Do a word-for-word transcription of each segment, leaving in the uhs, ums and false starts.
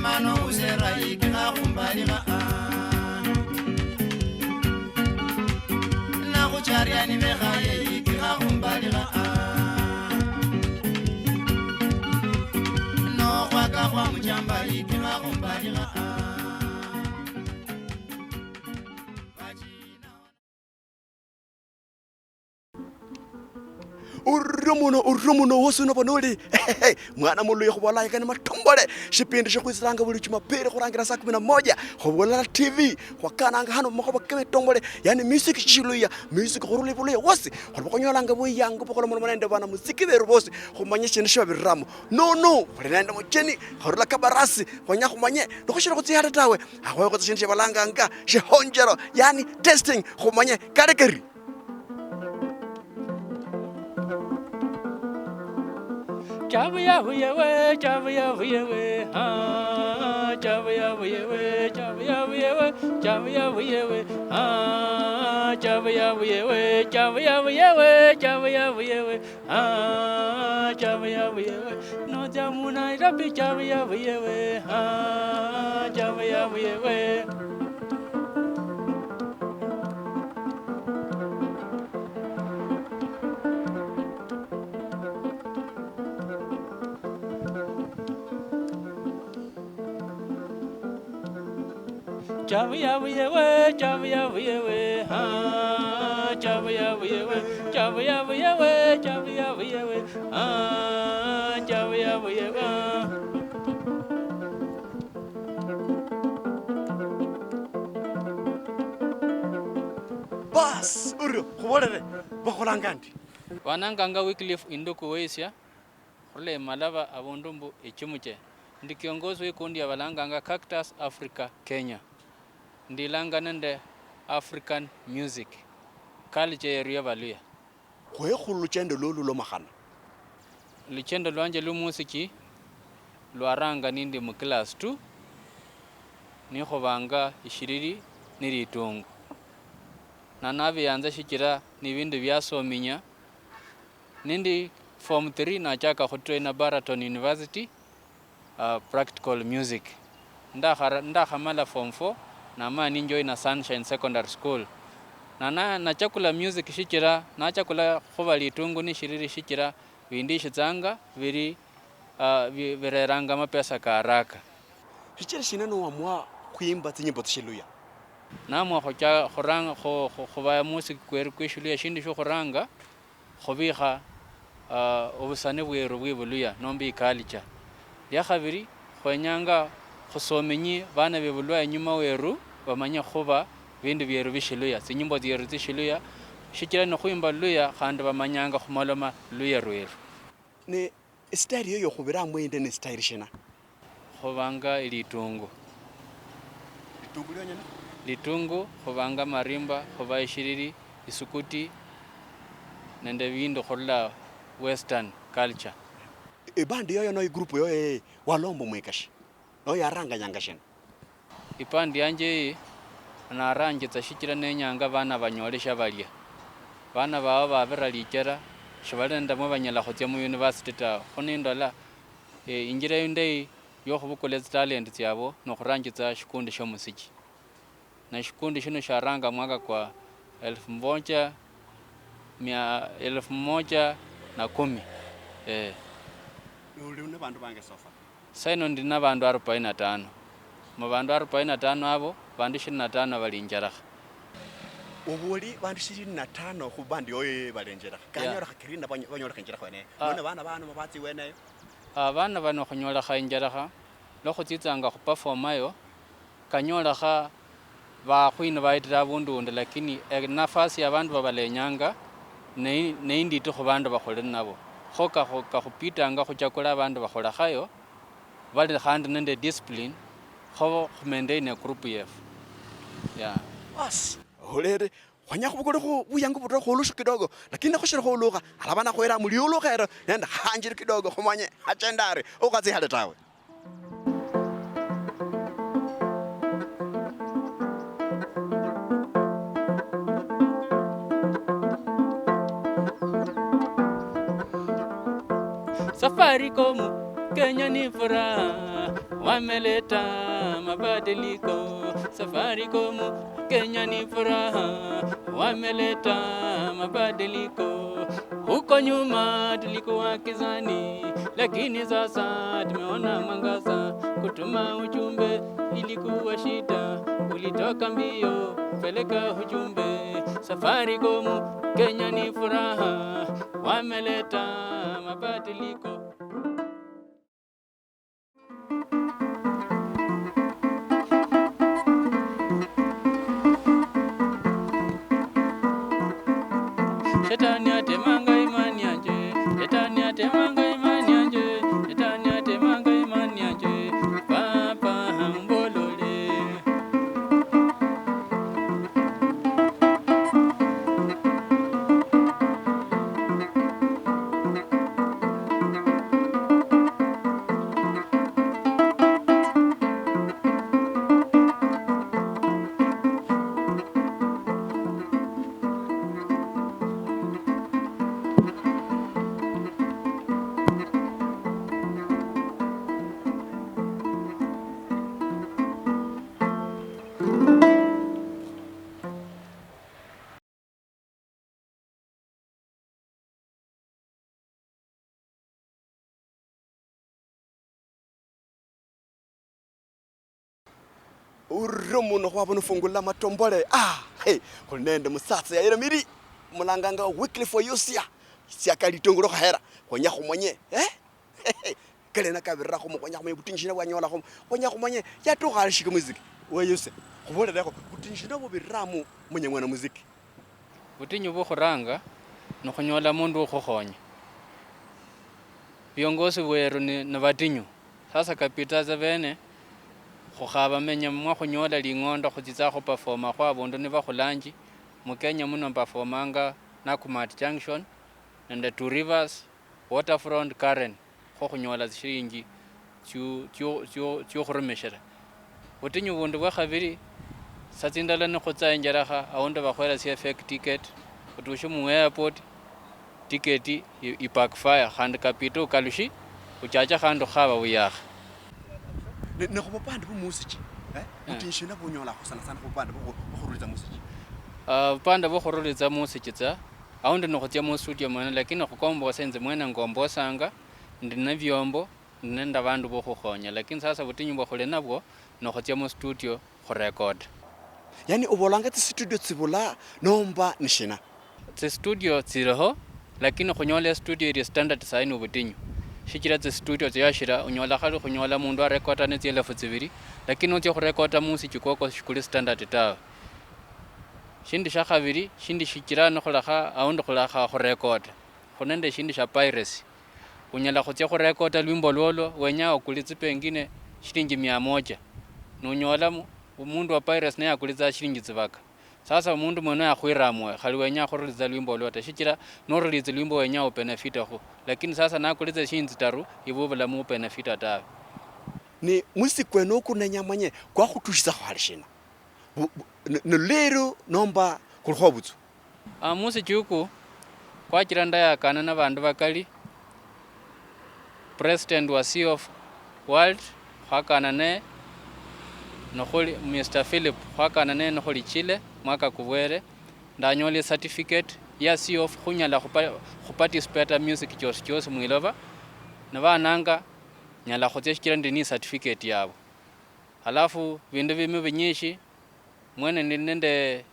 Mano usera ikira khumbalikha, ah. Nakhucharia nibekhaye ikira khumbalikha, ah. Nokhwaka khwa muchamba ikira khumbalikha, ah. Orio muno, orio muno, wosi unoba noli mwana muluya khubola ikani matombole. Shipindi shikhwisiranga buli Jumapili khurangira saa kumi na moja, khubolela T V, khwakananga hano mumakhuba kemitombole, yani music shiluya, music khurula ibuluya wosi, khulaba khunyolanga buyangu bukhola mulimo nende bana muziki beru bosi, khumanye shindu shibabiriramo. Nono, khuli nende mucheni, khurula Kabarasi, khwenya khumanye, nikhushiri khutsia hale tawe, akhoyekho shindu shibalanganga shihonjero, yani testing, khumanye kali kari. Chabuyabuye we, chabuyabuye we, ah, chabuyabuye we, chabuyabuye we, chabuyabuye we, ah, chabuyabuye we, chabuyabuye we, chabuyabuye we. Ah, chabuyabuye we. Noja mu Nairobi, chabuyabuye we. Ah, chabuyabuye we. Chabuyabuye we, chabuyabuye we, ah, chabuyabuye we, chabuyabuye we, chabuyabuye we, ah, chabuyabuye we. Bas, urio, khubolere, bakholanga ndi? Bananganga Wycliffe Induku Weisia. Khurula Emalaba, abundu mbu Echimuche. Ndi kiongozi we kundi ya balanganga Cactus Africa Kenya. Ndilanga nende African music, culture yeru ya Baluya. Khwekhulu luchendo lwo lulomakhana. Luchendo lwanje lwo musiki lwaranga nindi mu class two, nikhubanga eshiriri ni litungu. Na nabiyanza shichira ni bindu biasominya. Nindi form three nachaka khutraina Baraton University, uh, practical music. Ndakhara-, ndakhamala form four, namala ninjoina Sunshine Secondary School. Na, na, nachakula music shichira, nachakula khuba litungu nishiriri shichira bindishitsanga biri, uh, bi-, bireranga amapesa ka haraka. Shichira shina niwamua khwimba tsinyimbo tsishiluya? Namua khucha-, khuranga, khu-, khu-, khubaya musiki kweru kwishiluya, shindu shiokhuranga, khubikha, ah, obusani bweru bwe Buluya nomba iculture. Liakhabili, khwenyanga khusominyi bana be Buluya inyuma weru, bamanye khuba bindu bieru bishiluya, tsinyimbo tsieru tsishiluya, shichira nikhwimba Luluya khandi bamanyanga khumaloma Luluya lweru. Ne style yoyo khubiramo ende ne style shina? Khubanga litungu. Litungu lionyene? Litungu, khubanga marimba, khuba eshiriri, isukuti, nende bindu khurula western culture. Ibandi yoyo no igroup yoyo, eh, walomba omwekashi? No yaranganyanga shina? Ipandi yanje iyi naranjitsa shichira nenyanga bana banyole shia balia. Bana bao babira lichera, shibali nende mwa banyala khutsia mu university tawe. Kho nindola, eh, injira indayi yokhubukula tsitalenti tsiabo nokhuranjitsa shikundi shio musiki. Na shikundi shino sharanga mwaka kwa elfu moja mia, elfu moja na kumi. Eh. Uli ne bandu bange so far? Saino ndi na bandu arobaini na tano. Mu bandu arobaini na tano abo, bandu ishirini na tano bali injerekha. Oboli bandu ishirini na tano khu bandi yoyo bali injerekha. Yeah. Kanyolekha kiri na banyo-, banyolekha injerekha wene. Ah. None bana bano babatsi weneyo? Abana bano khunyolekha injerekha, lwa khutsitsanga khuperformayo, kanyolekha bakhwinvitira abundu undi, lakini, eh, nafasi ya bandu babalenyanga ne, ne inditi khu bandu bakhuli ninabo. Kho kakhu-, kakhupitanga khuchakula abandu bakhulekhayo, bali khandi nende discipline, kho khumaintain egroup yefu. Yeah. Basi, olere, khwenya khubukulekho buyangu buto khulusho kidogo, lakini nakhushiri khulukha, alaba nakhwera muliulukha ero, nende khanjiri kidogo, khumanye, achenda ari, ukhatsi hale tawe. Safaricom, Kenya ni furaha, wameleta mabadiliko. Safaricom, Kenya ni furaha, wameleta mabadiliko. Huko nyuma tulikuwa gizani, lakini sasa tumeona mwangaza. Kutuma ujumbe ilikuwa shida, ulitoka mbio peleka ujumbe. Safaricom, Kenya ni furaha, wameleta mabadiliko. Shetani atemanga imani yanje, Shetani atemanga imani yanje, Shetani atemanga imani yanje, Papa mbolole. Urure muno khwabona ufungula matombole. Ah, hey, khuli nende musatsa yayira miri. Mulanganga Wycliffe Oyusia. Siaka litongolo khahera. Khwenya khumanye. Eh? Kale nakabirira khumu, khwenya khumanye butinyu shina bwanyola khumu. Khwenya khumanye yatukha alishike muziki. Weyuse. Khubolerekho butinyu shina bubiriramu mwenye mwana muziki. Butinyu bukhuranga nikhunyola mundu wokhukhonya. Viongozi veru ni, ni vatinyu. Sasa kapita tsa vene, khukhavamenya mwakhunyola ling'ondo khutsitsa khuperformakho avundu nivakhulanji. Mu Kenya muno mperformanga Nakumatt Junction nende Two Rivers, Waterfront, Karen. Khwo khunyola tsishilinji tsio, tsio, tsio, tsiokhurumishira. Vutinyu vundi vwa khaviri, saa tsindala nikhutsa injerekha, aundi vakhwelesia fake ticket, otushe mu airport, ticket i, i backfire, khandi kapita okalushi, ochache khandi okhukhava vuyakha. Ne, ne khubupande bwo musichi, eh? Eh. Vutinyu shina vunyolakho sana sana khubupande bwo khu-, bwo khurulitsa musichi? Ah, vupande vwo khurulitsa musichi tsa, aundi nikhutsia mu studio mwene, lakini okhukombosa inzi mwene ngombosanga, ndi ne vyombo, ndi nende avandu vokhukhonya, lakini sasa vutinyu vwa khuli navwo nokhutsia mu studio khurekoda. Yani ovolanga tsisitudio tsivula nomba ni shina? Tsistudio tsiliho, lakini khunyola estudio ili standard sahi ni vutinyu, shichira tsistudio tsiashira unyola khali khunyola mundu arekoda ne tsielefu tsivili, lakini notsia khurekoda musichi kwokwo shikuli standard tawe. Shindu shia khavili, shindu shichira nikhulekha aundi khulekha khurekoda, khuli nende shindu shia piracy. Unyala khutsia khurekota lwimbo lwolwo, wenya okulitse pengine shilinji mia moja. Nunyola mu-, omundu wa piracy naye akulitsa shilinji tsivaka. Sasa omundu mwenoyo akhwiramwe, khali wenya khurulitsa lwimbo olwo ta, shichira norulitsa lwimbo wenya ubenefitekhu. Lakini sasa nakulitsa shilinji tsitaru, iwe obulamu ubenefita tawe. Ni mwisi kwenoku nenya manye kwakhutushitsakho hali shina? Bu-, bu-, ni, ni lero nomba kulikho butsu? Ah, musichi uku kwachira ndayakana na vandu vakali. President wa Sea of World khwakana naye, nokhuli Mister Philip khwakana naye nokhuli Chile mwaka kuvwere. Ndanyola certificate ya Sea of khunyala khupa-, khuparticipate music chiosi chiosi mwilova, nivananga nyala khutsia shichira ndi ni certificate yavo. Halafu vindu vimwe vinyishi, mwene ndi nende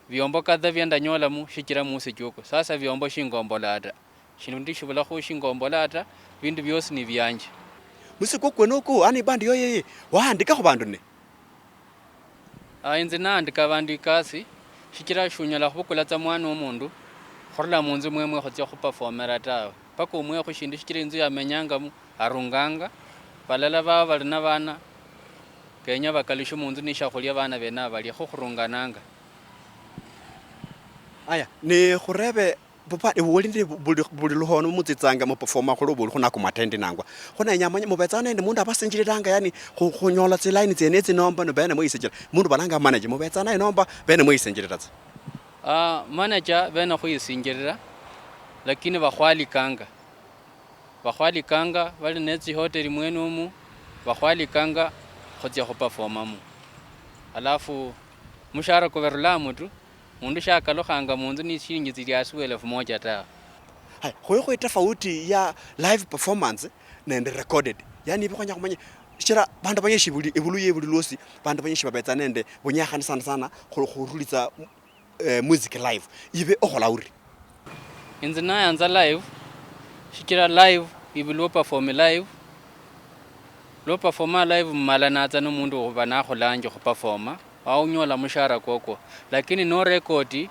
vyombo kadha vya ndanyolamu shichira musichi uku. Sasa vyombo shingombola ta. Shindu ndi shivulakhu shingombola ta, vindu vyosi ni vyanje. Musichi kwo kwenoku, yani ibandi yoyo, wahandikakho vandu ne? Ah, inzi naandika vandu ikasi, shichira shunyala khuvukula tsa mwana wo mundu khurula munzu mwemwe khutsia khuperformera tawe. Paka omwekhu shindu shichira inzu yamenyangamu arunganga. Valala vavo vali na vana, kenya vakalushe munzu ni shiakhulia vana venavo valia, kho khurungananga. Aya, ni khureve, papa, ewe oli nende bu-, buli, buli luhono mutsitsanga muperforma khuli obu oli khunaku matendi nangwa. Kho nenya manye muvetsanga nende mundu avasinjiriranga, yani, khu-, khunyola tsiline tsienetsi nomba ni vene mwisinjira? Mundu valanga manager, muvetsanga naye nomba vene mwisinjirira tsa? Ah, manager vene khwisinjirira, lakini vakhwalikanga. Bakhwalikanga bali ne tsihoteli mwene umu, bakhwalikanga khutsia khuperformamu. Alafu mushara kuberulamo tu, mundu shakalukhanga munzu ni shilingi tsili hasi we elfu moja tawe. Hai, khuyo khwe tofauti ya live performance nende recorded. Yani, ibi khwenya khumanya, shichira bandu banyala shibuli, ebuluya ebuli lwosi, bandu banyala shibabetsa nende bunyakhani sana sana khu-, khurulitsa, eh, music live. Ibe okhola uri? Inzi nayanza live, shichira live, ibi lwo perform live, lwo performa live mumala natsa nomundu uba nakholanje khuperforma, waunyola mushara kwokwo. Lakini no record,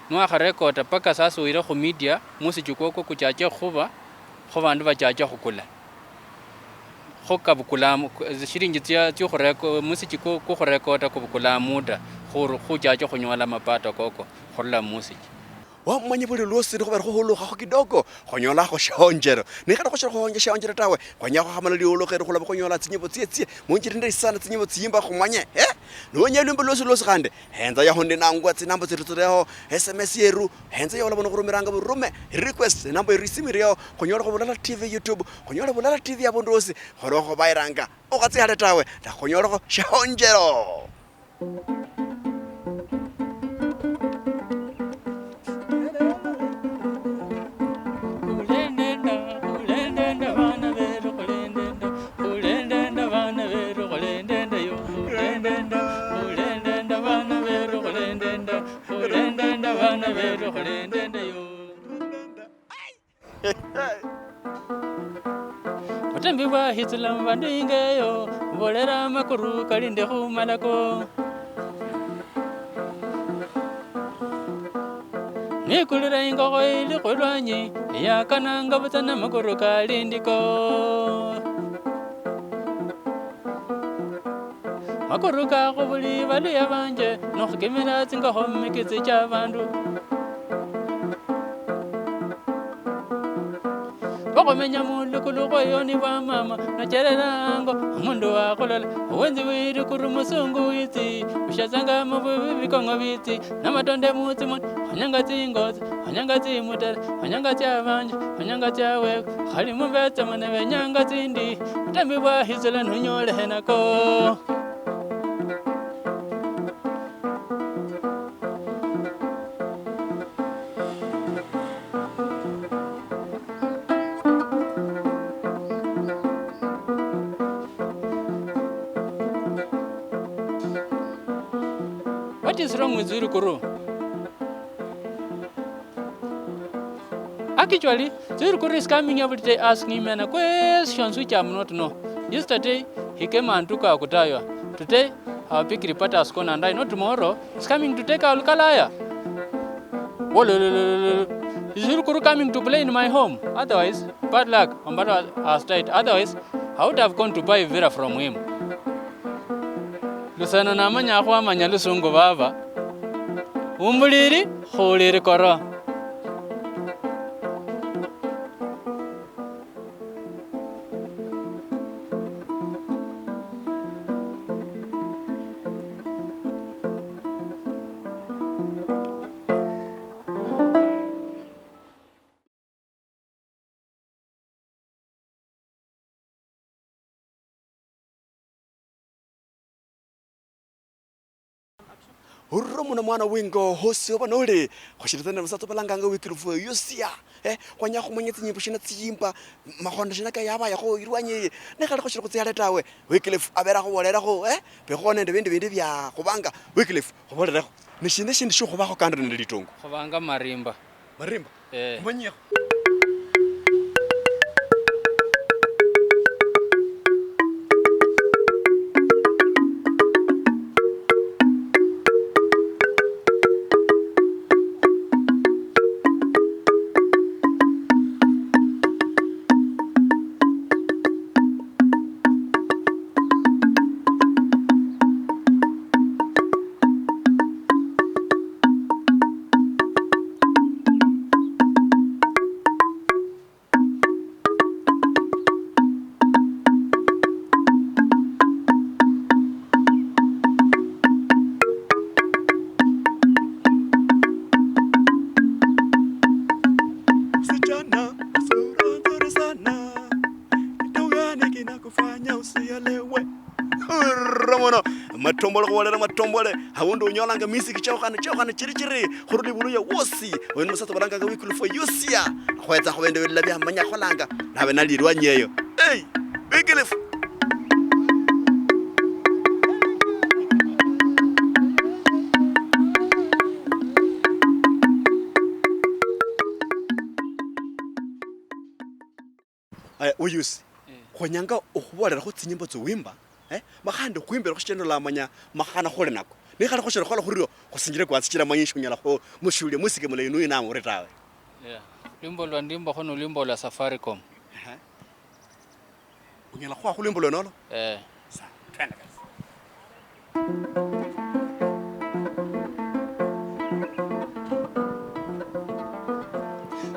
niwakharekoda paka sasa uyire khu media, musiki kwokwo kuchache khukhuba, kho bandu bachache khukula. Kho kabukula mu-, ku-, zishilingi tsia, tsio khureko-, musiki ku, ku khurekoda kubukula muda, khuru-, khuchache khunyola mapato koko khurula mumusiki. Wamanya buli lwosi nikhubera khuhulukhakho kidogo, khonyolakho shionjero. Nikhali khushiri khuhonja shionjero tawe, khwenya khwakhamala liulu kheru khulaba khunyola tsinyimbo tsietsie, munjira indayi sana tsinyimbo tsiyimba khumanye, eh? Niwenya lwimbo lwosi lwosi khandi, henza yaho ndi nangwa tsinamba tsiri tsiriho, S M S yeru, henza yaho olabona khurumiranga burume, request, namba yeru isimu iriho, khonyolakho Bulala T V YouTube, khonyole Bulala T V abundu wosi, khulokho bayiranga, okhatsia hale tawe, ndakhonyolakho shionjero. Butembi bwahitsula mubandu ingo eyo, bolera amakuru kali nde khumalako. Nikulira ingokho ili khulwanyi, yakananga butsa namakuru kali ndiko. Makuru ka khubuli baluya banje, nokhukimira tsingokho mumikitsi cha bandu. Bakhumenya mulukulu khweyo ni bwa mama, nocherera hango, omundu wakhulola, owenzi wirukuru musungu witsi, ushazanga mu bibi bikong'o bitsi, namatonde mutsimoni, onyanga tsingozi, onyanga tsimutera, onyanga tsiabanje, onyanga tsiaweko, khali mumbetsemo nebenyanga tsindi, butembi bwahitsula nonyolehe nako. What is wrong with Zirukuru? Actually, Zirukuru is coming every day asking me a questions which I am not know. Yesterday, he came and took our Kutaywa. Today, our pig reporter has gone and I know tomorrow is coming to take our Lukalaya. Wolololololo. Is Zirukuru coming to play in my home? Otherwise, bad luck, Ombalo has died. Otherwise, I would have gone to buy villa from him. Luseno namanya khwamanya lusungu baba. Umbuliri khuliri koro. Orurire muno mwana wingo, hosi oba noli, khushiri tsana busatsa balanganga Wycliffe Yosia. Eh, khwenya khumanya tsinyimbo shina tsiyimba, makhonda shina kayabayakho irwanyi eye. Nekhali khushiri khutsia hale tawe, Wycliffe abere akhubolerekho, eh, bekhuho nende bindu bindi bia khubanga. Wycliffe, khubolerekho. Ni shina shindi shikhubakho kando nende litungu? Khubanga marimba. Marimba? Eh. Manyekho. Anya usiyalewe. Urra muno. Matombole khubolera Matombole. Habundu unyolanga misiki chaukhane, chaukhane chiri chiri. Khurula ibuluya wosi. Oyo ni musatsa balanganga Wycliffe Yusia. Khwetsa khubindu bilala bia manya kholanga. Nabe nali ilwanyi eyo. Hey, Wycliffe. Aya, Uyusi. Eh. Khwenyanga okhubolerakho tsinyimbo tsiwimba, eh? Ma khandi khwimbirekho shichira nolamanya makhana khuli nako. Nikhali khushiri khwala khurio, khusinjire kwanza shichira manyishe unyala khu mushulia musike mulayi nuyu nama uri tawe. Yeah. Lwimbo lwa ndimbakho ni lwimbo lwa Safaricom. Ehe. Unyala khuwa khulwimbo lwenolo? Eh. Sawa, twende kazi.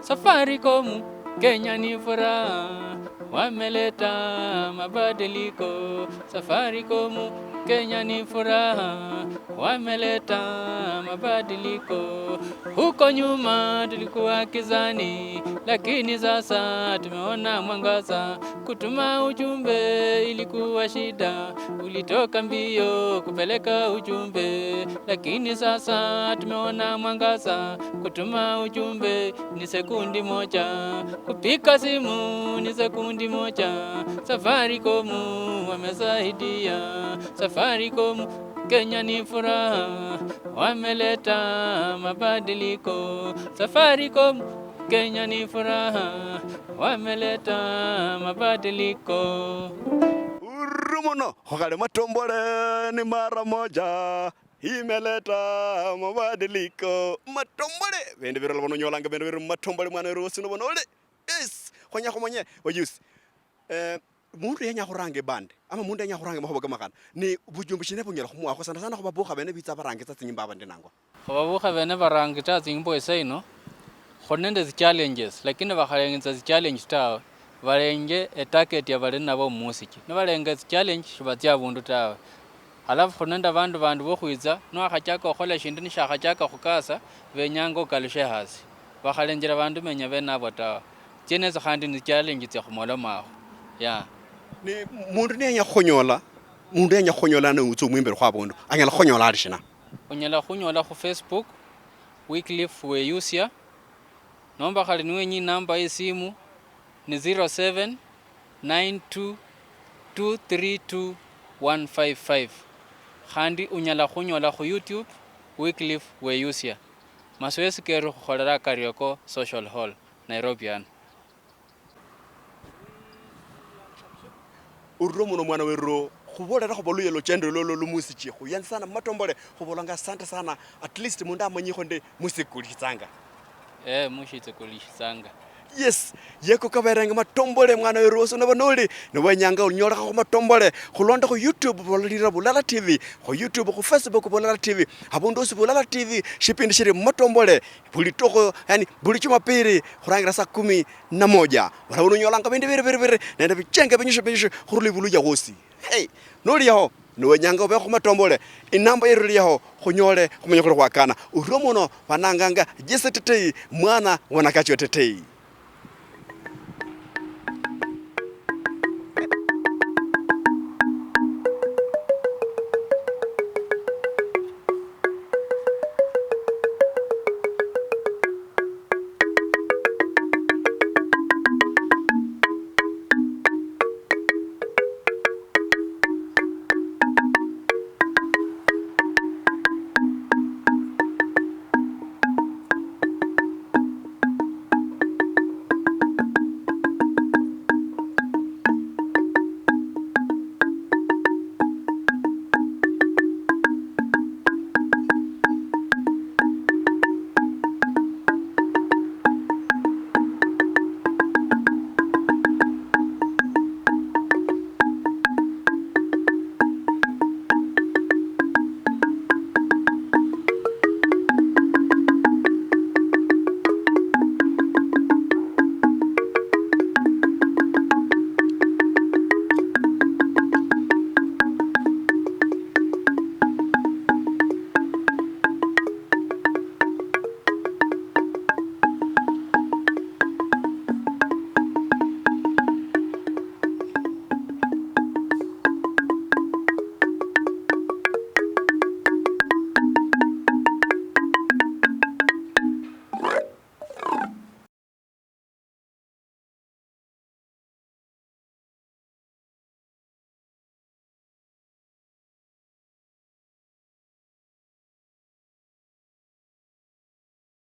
Safaricom, Kenya ni furaha, wameleta mabadiliko. Safaricom, Kenya ni furaha, wameleta mabadiliko. Huko nyuma tulikuwa gizani, lakini sasa tumeona mwangaza. Kutuma ujumbe ilikuwa shida, ulitoka mbio kupeleka ujumbe, lakini sasa tumeona mwangaza. Kutuma ujumbe ni sekundi moja, kupiga simu ni sekundi moja. Safaricom wamesaidia, Safaricom Kenya ni furaha, wameleta mabadiliko. Safaricom, Kenya ni furaha, wameleta mabadiliko. Urumuno, khukale Matombole ni mara moja, imeleta mabadiliko. Matombole, bindu birala bono onyolanga bindu biri mu Matombole mwana weru wosi nobona ole. Yes, khwenya khumanye, Oyusi. Eh, mundu yenya khuranga eband, ama mundu yenya khuranga makhuwa kamakhana, ni bujumbi shina bunyala khumuhakho sana sana khubabukha bene bitsa barangitsa tsinyimbo abandi nangwa? Khubabukha bene barangitsa tsinyimbo esaino, khuli nende tsi challenges, lakini bakhalengitsa tsi challenges tawe, balenje etarget ya bali nabo mumuziki. Nibalenga tsi challenge, shibatsia abundu tawe. Halafu khuli nende abandu bandi bokhwitsa, niwakhachaka okhola shindu nishiakhachaka khukasa, benyanga okalushe hasi. Bakhalenjera bandu menya bene abo tawe. Tsienetso khandi ni challenge tsia khumoloma aho. Yeah. Ni mundu niyenya khukhunyola, mundu yenya khukhunyola ne utsa omwimbirikho abundu, anyala khukhunyola ali shina? Onyala khunyola khu Facebook, Wycliffe Weyusia, nomba khali niwenya inamba yesimu ni zero seven nine two two three two one five five. Khandi unyala khunyola khu YouTube, Wycliffe Weyusia. Masoesi keru khukholera Karioko Social Hall, Nairobi ano. Ururo muno mwana weru, khubolerakho baluya luchendo lolo lumusichi. Khuyanza sana Matombole, khubolanga asante sana. At least mundu amanyikho ndi musiki kulishitsanga. Eh, mushitse kulishitsanga. Yes, yeko kaberenge Matombole mwana weru wosi unaba noli, niwenyanga unyolekha khu Matombole. Khulonda khu YouTube, bololera Bulala T V. Khu YouTube, khu Facebook, Bulala T V. Habundu hosi Bulala T V, shipindi shiri Matombole. Buli tokho, yani, buli Jumapili, khurangira saa kumi na moja. Olabona onyolanga bindu biri, biri, biri, nende bichenge binyushe, binyushe, khurula ibuluya wosi. Hey, noli yaho, niwenyanga obe khu Matombole, inamba yeru ili yaho, khunyole, khumanye khuli khwakana. Urio muno, bananganga Jesse Tetei, mwana wa Nakachwe Tetei.